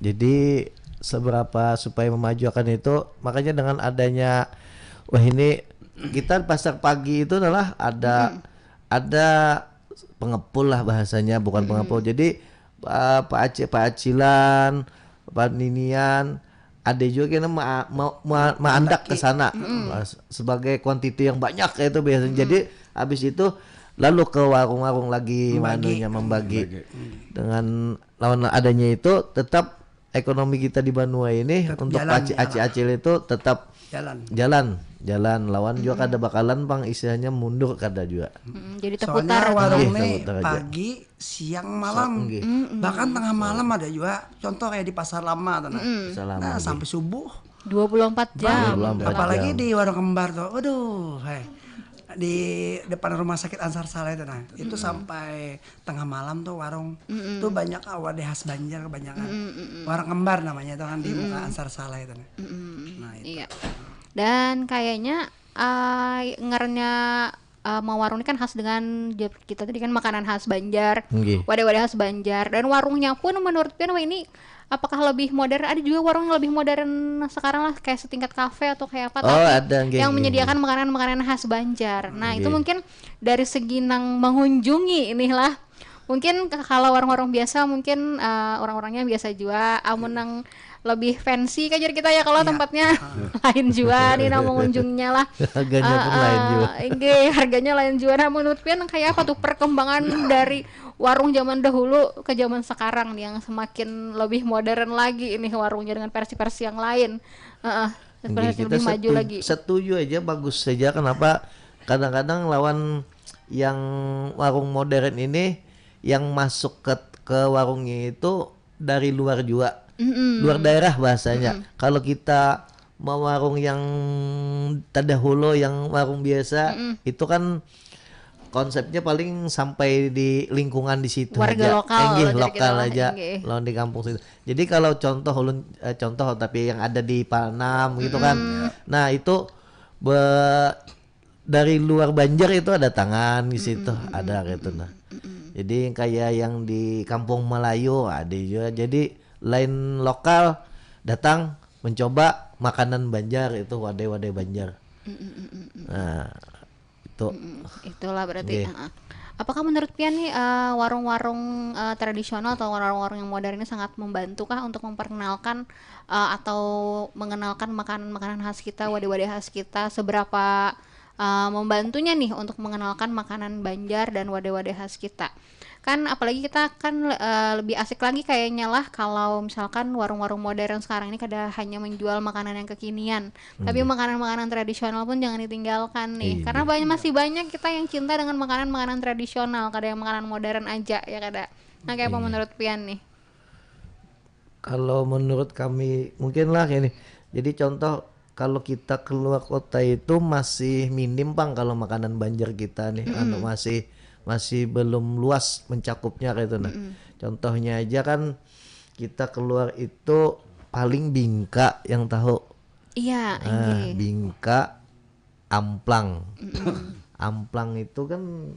Jadi seberapa supaya memajukan itu, makanya dengan adanya, wah, ini kita pasar pagi itu adalah ada ada pengepul lah bahasanya, bukan pengepul. Jadi eh, Pak Acil, Pak Acilan, Pak Ninian, ada juga kena ma- ma- ma- maandak ke sana. Mas, sebagai kuantiti yang banyak itu biasanya. Jadi habis itu lalu ke warung-warung lagi, Membagi. Manunya membagi. Dengan lawan adanya itu tetap ekonomi kita di banua ini Tetap untuk jalan, aci- ya. Acil-acil itu tetap Jalan. Jalan, jalan lawan juga kada bakalan pang istilahnya mundur kada juga. Mm, jadi Soalnya terputar. warung Iya, nih terputar aja. Pagi, siang, malam. Nggih. Bahkan tengah malam ada juga. Contoh kayak di pasar lama tuh nah. Pasar lama, Nah, nggih. Sampai subuh. dua puluh empat jam. Dua puluh empat Apalagi jam. Di warung kembar tuh. Waduh, hei. di depan rumah sakit Ansar Saleh itu nah. Itu sampai tengah malam tuh warung tuh banyak, ah, wadai khas Banjar kebanyakan. Warung Kembar namanya itu kan di muka Ansar Saleh itu nah. Nah, itu. Iya. Dan kayaknya uh, ngarannya uh, mawarung ini kan khas dengan jawab kita tadi kan makanan khas Banjar, Nggih. Wadai-wadai khas Banjar. Dan warungnya pun menurut pian wah ini apakah lebih modern? Ada juga warung yang lebih modern sekarang lah, kayak setingkat kafe atau kayak apa, Oh, tapi ada, nggih, yang nggih, menyediakan makanan-makanan khas Banjar. Nah, itu Nggih. Mungkin dari segi nang mengunjungi inilah. Mungkin ke- kalau warung-warung biasa mungkin uh, orang-orangnya biasa juga. Amun nang lebih fancy kajar kita ya kalau tempatnya lain juga nih nang mengunjunginya lah. Harganya pun lain juga. Enggak, harganya lain juga. Nah, menurut pian kayak apa tuh perkembangan dari warung zaman dahulu ke zaman sekarang nih yang semakin lebih modern lagi ini warungnya dengan versi-versi yang lain. Heeh, Nggih, versi kita lebih maju setuju, lagi. setuju aja, bagus saja. Kenapa? Kadang-kadang lawan yang warung modern ini yang masuk ke ke warungnya itu dari luar juga, luar daerah bahasanya. Kalau kita mau warung yang terdahulu, yang warung biasa, itu kan konsepnya paling sampai di lingkungan di situ Warga aja. lokal, Enggih, jadi lokal kita aja. Enggih. Lawan di kampung situ. Jadi kalau contoh ulun, eh, contoh tapi yang ada di Panam gitu kan. Nah, itu be- dari luar Banjar itu ada tangan di situ, ada gitu nah. Jadi kayak yang di Kampung Melayu ada juga. Jadi lain lokal datang mencoba makanan Banjar itu, wadai-wadai Banjar. Nah, itu Itulah berarti. Nggih. Heeh. Apakah menurut pian nih eh, warung-warung eh, tradisional atau warung-warung yang modern ini sangat membantu kah untuk memperkenalkan eh, atau mengenalkan makanan-makanan khas kita, wadai-wadai khas kita, seberapa eh, membantunya nih untuk mengenalkan makanan Banjar dan wadai-wadai khas kita? Kan apalagi kita kan eh, lebih asik lagi kayaknya lah kalau misalkan warung-warung modern sekarang ini kada hanya menjual makanan yang kekinian, tapi makanan-makanan tradisional pun jangan ditinggalkan nih. Iya. Karena banyak, masih banyak kita yang cinta dengan makanan-makanan tradisional, kada yang makanan modern aja ya kada. Nah, kayak apa menurut pian nih? Kalau menurut kami mungkin lah ini. Jadi contoh kalau kita keluar kota itu masih minim pang kalau makanan Banjar kita nih, anu masih masih belum luas mencakupnya kayak itu nah. Contohnya aja kan kita keluar itu paling bingka yang tahu. Iya, Ah, inggih. Bingka, amplang. Amplang itu kan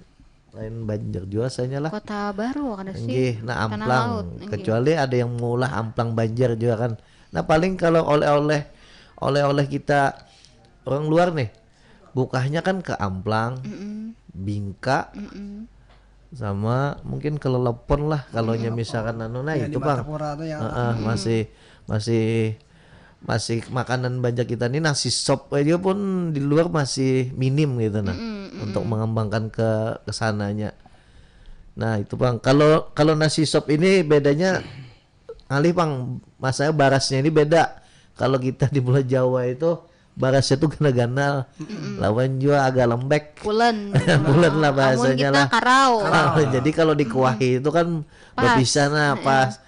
lain Banjar juga rasanya lah. Kota Baru kada sih? Nggih, nah Tanah amplang. Laut, nggih. Kecuali ada yang mengolah amplang Banjar juga kan. Nah, paling kalau oleh-oleh oleh-oleh kita orang luar nih, bukahnya kan ke amplang, bingka, sama mungkin ke lelepon lah kalau nya misalkan anu nah Ya, di itu bang. Martapura tuh yang Heeh, masih masih masih makanan Banjar kita nih, nasi sop aja pun di luar masih minim gitu nah untuk mengembangkan ke kesananya. Nah, itu bang, kalau kalau nasi sop ini bedanya ngalih bang, masanya barasnya ini beda. Kalau kita di Pulau Jawa itu barasnya tuh ganal-ganal, lawan juga agak lembek. Pulen. Pulen lah Amun bahasanya kita lah. Karau. Ah, jadi kalau dikuahi itu kan Pas. Berpisah nah pas.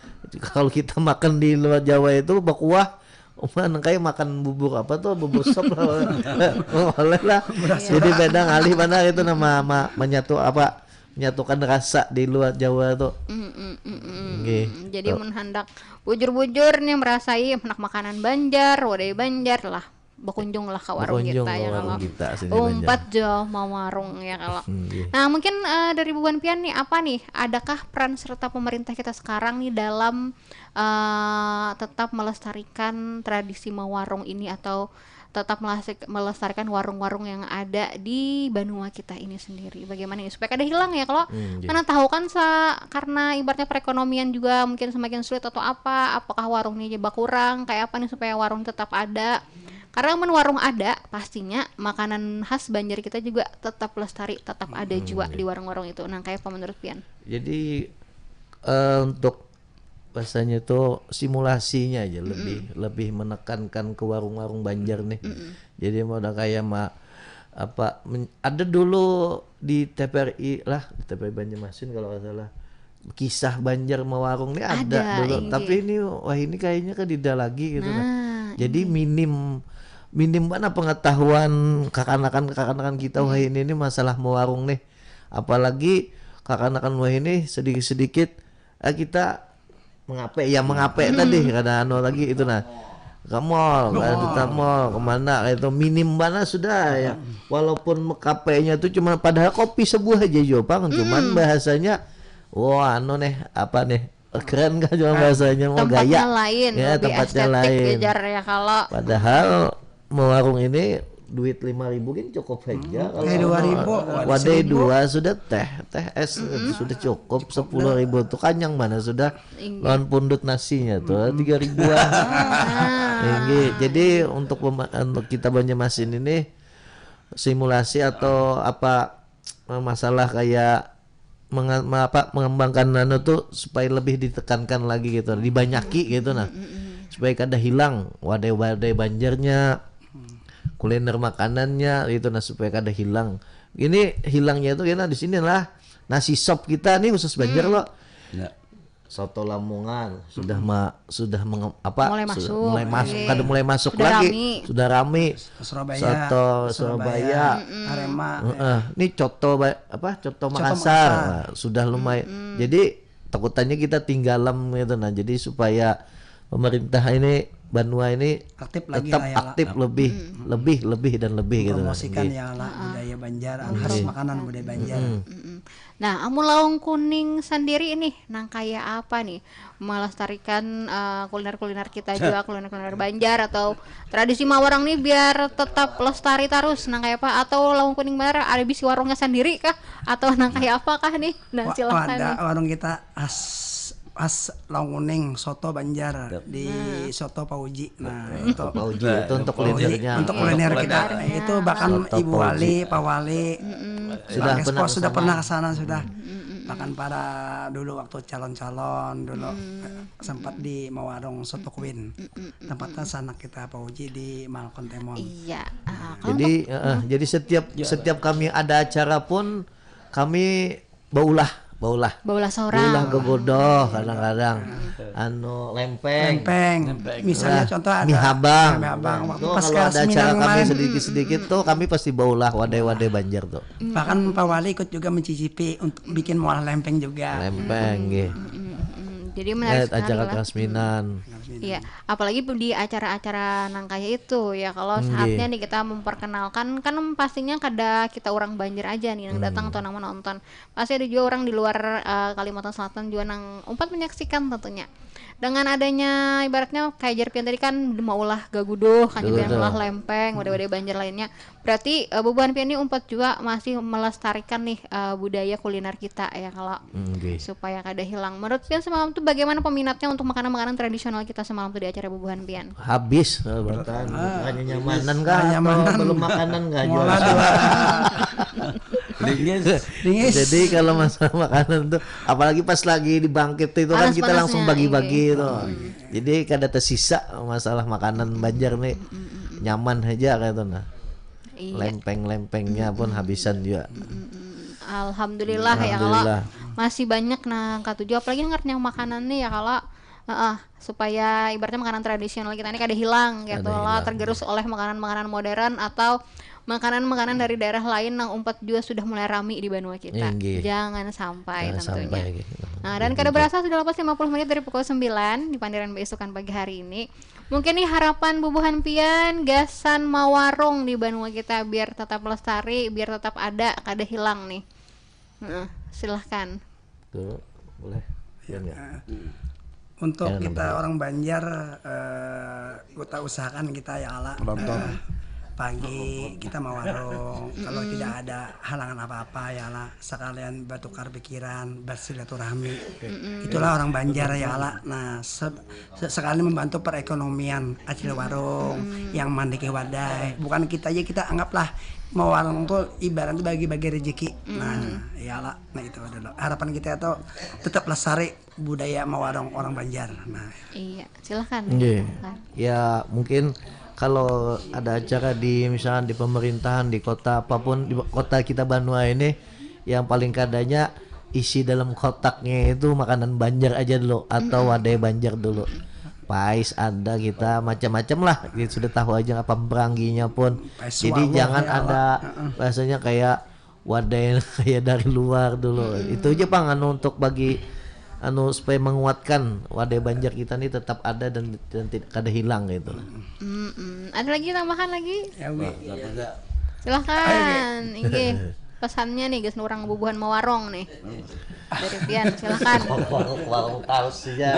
Kalau kita makan di luar Jawa itu berkuah, mana kayak makan bubur apa tuh, bubur sop lah. Boleh lah. Jadi beda ngalih mana itu nama ma- menyatu apa, menyatukan rasa di luar Jawa tuh. Mm, mm, mm, mm. Nggih. Jadi mun handak bujur-bujur nih merasai handak makanan Banjar, wadai Banjar lah, berkunjung lah ke warung Berkunjung kita ke ya warung kalau kita sini umpat jo mau warung ya kalau. Nggih. Nah mungkin eh, dari bubuhan pian nih apa nih, adakah peran serta pemerintah kita sekarang nih dalam eh, tetap melestarikan tradisi mawarung ini atau tetap melasi- melestarikan warung-warung yang ada di banua kita ini sendiri? Bagaimana ini supaya kada hilang ya kalau Hmm, nggih. Karena tahu kan sa karena ibaratnya perekonomian juga mungkin semakin sulit atau apa, apakah warung ini berkurang, kayak apa nih supaya warung tetap ada? Karena mun warung ada, pastinya makanan khas Banjar kita juga tetap lestari, tetap ada juga di warung-warung itu. Nah, kayak apa menurut pian? Jadi eh, untuk bahasanya itu simulasinya aja lebih lebih menekankan ke warung-warung Banjar nih. Jadi mau udah kayak ma, apa men- ada dulu di T P R I lah, di T P R I Banjarmasin kalau nggak salah, kisah Banjar mawarung nih ada, Ada, dulu. inggih. Tapi ini wah ini kayaknya kan tidak lagi gitu nah. Nah, Jadi minim minim banar pengetahuan kakanakan-kakanakan kita wahini ni masalah mewarung nih. Apalagi kakanakan wahini sedikit-sedikit, eh, kita mengape, ya mengape tadi, kada anu lagi itu nah. Ke mall, kada kita mall, kemana, kayak itu minim banar sudah ya. Walaupun mekapenya tuh cuma padahal kopi sebuah aja jua pang, cuman bahasanya, wah, anu nih, apa nih, keren kan cuma bahasanya, mau Tempatnya gaya. Lain, Ya, lebih tempatnya estetik lain. Ujar ya kalau Padahal mewarung ini duit lima ribu kan cukup aja. Kalau Eh, dua ribu, anu, wadah wadai seribu. Dua sudah teh, teh es sudah cukup, sepuluh ribu tuh kanyang mana sudah. Inggih. Lawan pundut nasinya tuh tiga ribuan. Inggih. Jadi untuk pema- untuk kita Banjarmasin ini simulasi atau apa, eh, masalah kayak menga- me- apa, mengembangkan anu tuh supaya lebih ditekankan lagi gitu, dibanyaki gitu nah. Supaya kada hilang wadai-wadai Banjarnya, kuliner makanannya gitu nah, supaya kada hilang. Ini hilangnya itu kena di sini lah. Nasi sop kita nih khusus Banjar loh. Ya. Soto Lamongan sudah ma- sudah menge- apa, Mulai sudah masuk, mulai masuk, iya. kada mulai masuk Sudah lagi, rami. Sudah rami. Surabaya, Soto Surabaya, Surabaya. Arema, Heeh. Ini coto ba- apa, coto Makassar. Makassar. Nah, sudah lumayan. Jadi takutannya kita tinggalam gitu nah. Jadi supaya pemerintah ini, banua ini Aktif lagi tetap lah ya, Pak. Aktif lebih, lebih, lebih dan lebih gitu nah. Promosikan Nggih. Ya lah budaya Banjar, khas makanan budaya Banjar. Mm-mm. Nah, amun Laung Kuning sendiri nih, nang kaya apa nih? Melestarikan eh, kuliner-kuliner kita juga, kuliner-kuliner Banjar atau tradisi mawarung nih biar tetap lestari terus, nang kaya apa? Atau Laung Kuning benar ada bisi warungnya sendiri kah? Atau nang kaya apa kah nih? Nah, Wa- silahkan ada nih. Warung kita khas khas Laung Kuning, soto Banjar di soto Pauji. Nah, itu Pak Uji itu untuk Pauji kulinernya. untuk kuliner kita. Itu bahkan Soto Ibu Pauji. Wali, Pak Wali, Sudah Pak Kespo pernah ke sudah sana. Pernah ke sana sudah. Bahkan para dulu waktu calon-calon dulu eh, sempat di Mawarung Soto Queen. Tempatnya sanak kita Pak Uji di Malkon Temon. Iya. Ah, kalau Jadi, eh, eh, jadi setiap setiap kami ada acara pun kami baulah, baulah. Baulah seorang. Baulah gegodoh kadang-kadang. Anu lempeng. Lempeng. Misalnya Lah, contoh ada mie habang. Mie habang. Waktu Tuh, pas kalau ada Kasminan acara kami kemarin, sedikit-sedikit tuh kami pasti baulah wadai-wadai Banjar tuh. Bahkan Pak Wali ikut juga mencicipi untuk bikin mualah lempeng juga. Lempeng, nggih. Mm-mm. Jadi menarik Eh, acara sekali lah. Kasminan. Iya, apalagi di acara-acara nang kaya itu ya, kalau Nggih. Saatnya nih kita memperkenalkan, kan pastinya kada kita orang Banjar aja nih yang datang atau nang menonton. Pasti ada juga orang di luar eh, Kalimantan Selatan juga nang umpat menyaksikan tentunya. Dengan adanya ibaratnya kayak Jarpian tadi kan maulah gaguduh, kan Jarpian maulah lempeng, wadai-wadai Banjar lainnya. Berarti eh, bubuhan pian ini umpat juga masih melestarikan nih eh, budaya kuliner kita ya kalau Nggih. Supaya kada hilang. Menurut pian semalam tuh bagaimana peminatnya untuk makanan-makanan tradisional kita semalam tuh di acara bubuhan pian? Habis, eh, bertahan. Hanya nyamanan kah Hanya atau nyamanan. Belum makanan kah jual? Mola dua. Dingin. Dingis. Jadi kalau masalah makanan tuh, apalagi pas lagi dibangkit itu kan kita langsung Panas-panasnya, bagi-bagi iya. Tuh. Jadi kada tersisa masalah makanan Banjar nih. Nyaman aja kayak itu nah. Iya. Lempeng-lempengnya pun habisan juga. Alhamdulillah ya kalau Alhamdulillah. Masih banyak nah katuju, apalagi ngerti yang makanan nih ya kalau heeh, supaya ibaratnya makanan tradisional kita ini kada hilang gitu Kada lah, hilang. Tergerus oleh makanan-makanan modern atau makanan-makanan dari daerah lain yang umpat juga sudah mulai rami di banua kita. Inggih. Jangan sampai Jangan tentunya. sampai, gitu. Nah, dan kada berasa sudah lepas lima puluh menit dari pukul sembilan di Pandiran Beisukan pagi hari ini. Mungkin nih harapan bubuhan pian gasan mawarung di banua kita biar tetap lestari, biar tetap ada, kada hilang nih. Heeh, silahkan. Tuh, boleh. Iya, nggak? Untuk Jangan kita lupa. Orang Banjar, eh, kita usahakan kita ya Allah. Eh, pagi kita mau warung, kalau tidak ada halangan apa-apa ya Allah, sekalian bertukar pikiran, bersilaturahmi. Itulah orang Banjar ya Allah. Nah, se- se- sekali membantu perekonomian acil warung yang mandiki wadai. Bukan kita aja, kita anggaplah mau warung tuh ibaratnya bagi-bagi rezeki. Nah, ya Allah. Nah, itu adalah harapan kita tuh tetap lestari budaya mawarung orang Banjar. Nah, Iya, silahkan. Nggih. Silahkan. Ya, mungkin kalau ada acara di misalnya di pemerintahan, di kota apapun, di kota kita banua ini, yang paling kadanya isi dalam kotaknya itu makanan Banjar aja dulu atau wadai Banjar dulu. pais ada kita macam-macam lah. Jadi sudah tahu aja apa berangginya pun. Jadi jangan ada bahasanya kayak wadai kayak dari luar dulu. Itu aja Pang anu untuk bagi anu supaya menguatkan wadai Banjar kita nih tetap ada dan dan tidak kada hilang gitu. Mm-mm. Ada lagi tambahan lagi? Ya, Wi. Silahkan, inggih. Pesannya nih, guys, orang bubuhan mawarong nih. Dari Pian, silahkan. Warung taus saja.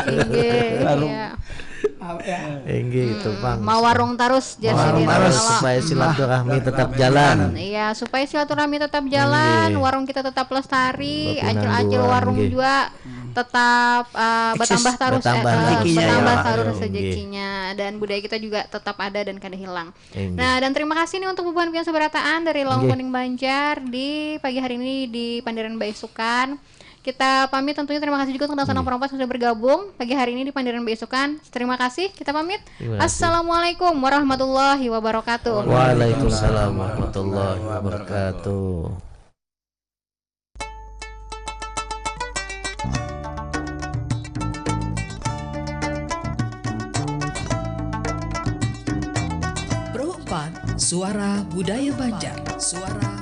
Inggih, iya. Inggih itu Pang. Mawarung terus jadi Harus supaya silaturahmi tetap jalan. Iya, supaya silaturahmi tetap jalan, warung kita tetap lestari, Bapinang acil-acil dua, warung nggih. Juga tetap uh, bertambah terus Bertambah eh, rezekinya, bertambah ya. terus Nggih. Rezekinya dan budaya kita juga tetap ada dan kada hilang. Inggih. Nah, dan terima kasih nih untuk bubuhan pian seberataan dari Laung Nggih. Kuning Banjar di pagi hari ini di Pandiran Baisukan. Kita pamit, tentunya terima kasih juga untuk Dangsanang Perompas yang sudah bergabung pagi hari ini di Pandiran Baisukan. Terima kasih, kita pamit. Terima kasih. Assalamualaikum warahmatullahi wabarakatuh. Waalaikumsalam warahmatullahi wabarakatuh. Pro empat, suara budaya Banjar. Suara